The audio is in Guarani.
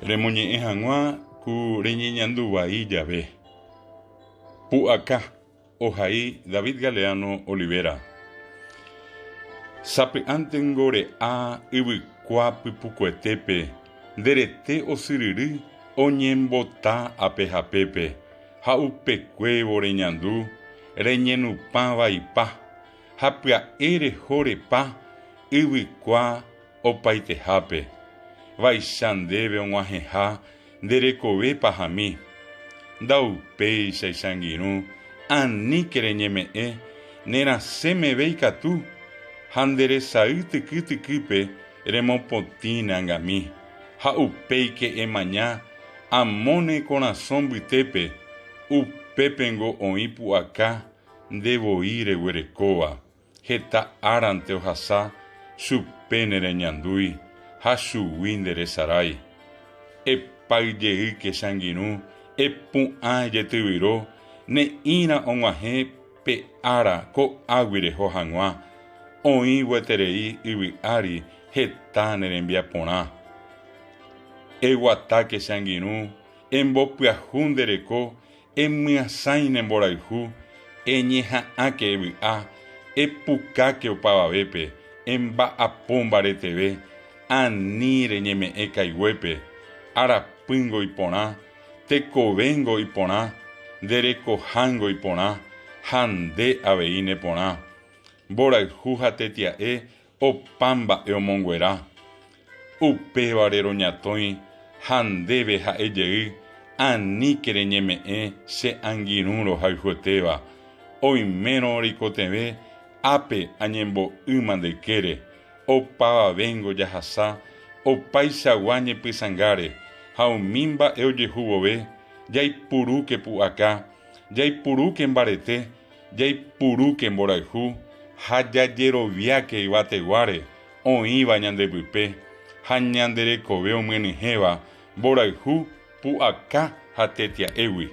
Remoñe'ẽ hag̃ua ku reñeñandu vai jave. Pu'aka, ohai David Galeano Olivera. Sapy'ántengo re'a yvykua pypukuetépe nde rete osyryry oñembota ape ha pépe ha upekuévo reñandu reñenupã vaipa ha pya'e reho repa yvykua opaitehápe, vaicha ndéve og̃uahẽha nde rekove pahami. Ndaupéicha ichangirũ, aníke reñeme'ẽ, nerasẽ meve ikatu, ha nde resay tyky tykýpe remopotĩ ne angami. Ha upéike emaña amo ne korasõ mbytépe, upépengo oĩ pu'aka nde voi reguerekóva. Heta árante ohasa chupe nereñandúi ha chugui nderesarái. Epáy jeýke che angirũ, epu'ã ejetyvyro, ne'ĩra og̃uahẽ pe ára ko'águi reho hag̃ua, oĩ gueterei yvy ári heta ne rembiaporã. Eguatáke che angirũ, embopyahu nde reko Emyasãi ne mborayhu, eñeha'ãke evy'a, epukáke opavavépe, emba'apo mbareteve, ani reñeme'ẽ kaiguépe, arapýngo iporã, tekovéngo iporã, nde rekohángo iporã, ha nde avei neporã. Mborayhu ha tetia'e opa mba'e omonguera. Upévare roñatõi ha ndéve ha'e jey, aníke reñeme'ẽ che angirũ rohayhuetéva. Oimérõ reikotevẽ ápe añembo'ýma nde ykére, opavavéngo jahasa opaichagua ñepysãngáre, ha umi mba'e ojehu vove, jaipurúke pu'aka, jaipurúke mbarete, Jaipurúke mborayhu ha jajeroviáke yvateguáre oĩva ñande pype ha ñande rekove omyenyhẽva mborayhu, pu'aka ha tetia'égui.